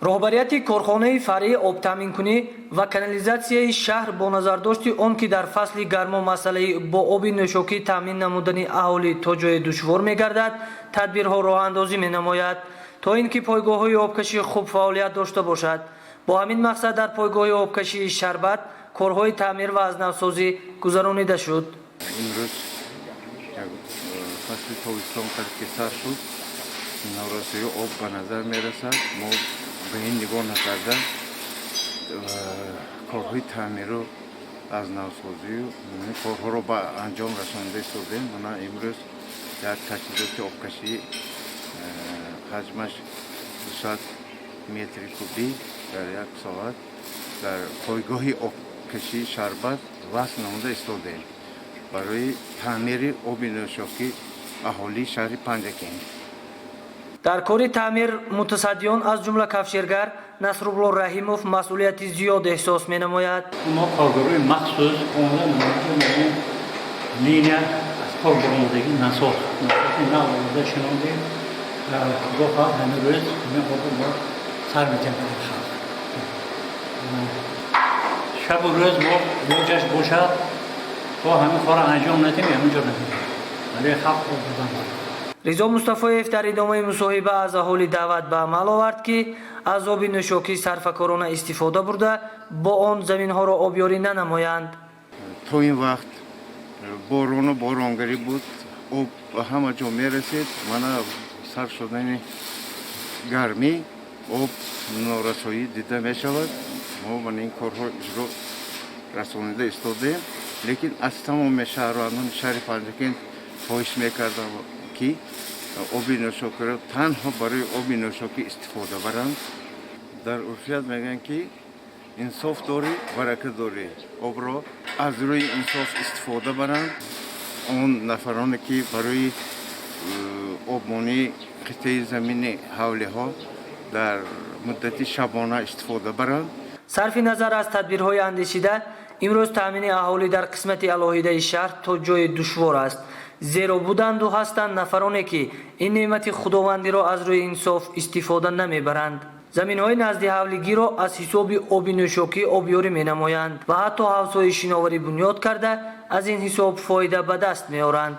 Роҳбарияти корхонаи фаръии обтаъминкунӣ ва канализатсияи шаҳр бо назардошти он, ки дар фасли гармо масъалаи бо оби нӯшокӣ таъмин намудани аҳолӣ то ҷое душвор мегардад, тадбирҳо роҳандозӣ менамояд, то ин ки пойгоҳҳои обкашӣ хуб фаъолият дошта бошад. Бо ҳамин мақсад дар пойгоҳи обкашии Шарбат корҳои таъмир ва аз навсозӣ гузаронида шуд. Имрӯз фасли тобистон қариб ки сар шуд, норасоии об ба назар мерасад. Мо ба ин нигоҳ накарда, корҳои таъмиру аз навсозию корҳоро ба анҷом расонида истодем. Мана, имрӯз дар таҷҳизоти обкашӣ, ҳаҷмаш 200 метри кубӣ дар як соат, дар пойгоҳи обкашии Шарбат васл намуда истодем барои таъмири оби нӯшокӣ аҳолии шаҳри Панҷакент. Дар кори таъмир мутасаддиён, аз ҷумла кафшергар Насрулло Раҳимов, масъулияти зиёд эҳсос менамояд. Мо коргарои махсус омода намудем. Линия аз кор баромадагӣ, насоси нав омода шинондем. Худо хоҳад, ҳамин рӯз ҳамин обро мо сар метиҳем барои халқ. Шабу рӯз мо лоҷаш бошад, то ҳамин корро анҷом надиҳем, ҳамин ҷо намерем. Барои халқ об додан. Ризо Мустафоев дар идомаи мусоҳиба аз аҳолӣ даъват ба амал овард, ки аз оби нӯшокӣ сарфакорона истифода бурда, бо он заминҳоро обёрӣ нанамоянд. То ин вақт борону боронгарӣ буд, об ба ҳама ҷо мерасид. Мана, сар шудани гармӣ об норасоӣ дида мешавад. Мо мана ин корҳо иҷро расонида истодем, лекин аз тамоми шаҳрвандони шаҳри Панҷакент хоҳиш мекардам, ки оби нӯшокиро танҳо барои оби нӯшокӣ истифода баранд. Дар урфият мегӯянд, ки инсоф дорӣ, барака дорӣ. Обро аз рӯи инсоф истифода баранд. Он нафароне, ки барои обмонии қитъаи замини ҳавлиҳо дар муддати шабона истифода баранд. Сарфи назар аз тадбирҳои андешида, имрӯз таъмини аҳолӣ дар қисмати алоҳидаи шаҳр то ҷое душвор аст, зеро буданду ҳастанд нафароне, ки ин неъмати худовандиро аз рӯи инсоф истифода намебаранд. Заминҳои назди ҳавлигиро аз ҳисоби оби нӯшокӣ обёрӣ менамоянд ва ҳатто ҳавзҳои шиноварӣ бунёд карда, аз ин ҳисоб фоида ба даст меоранд.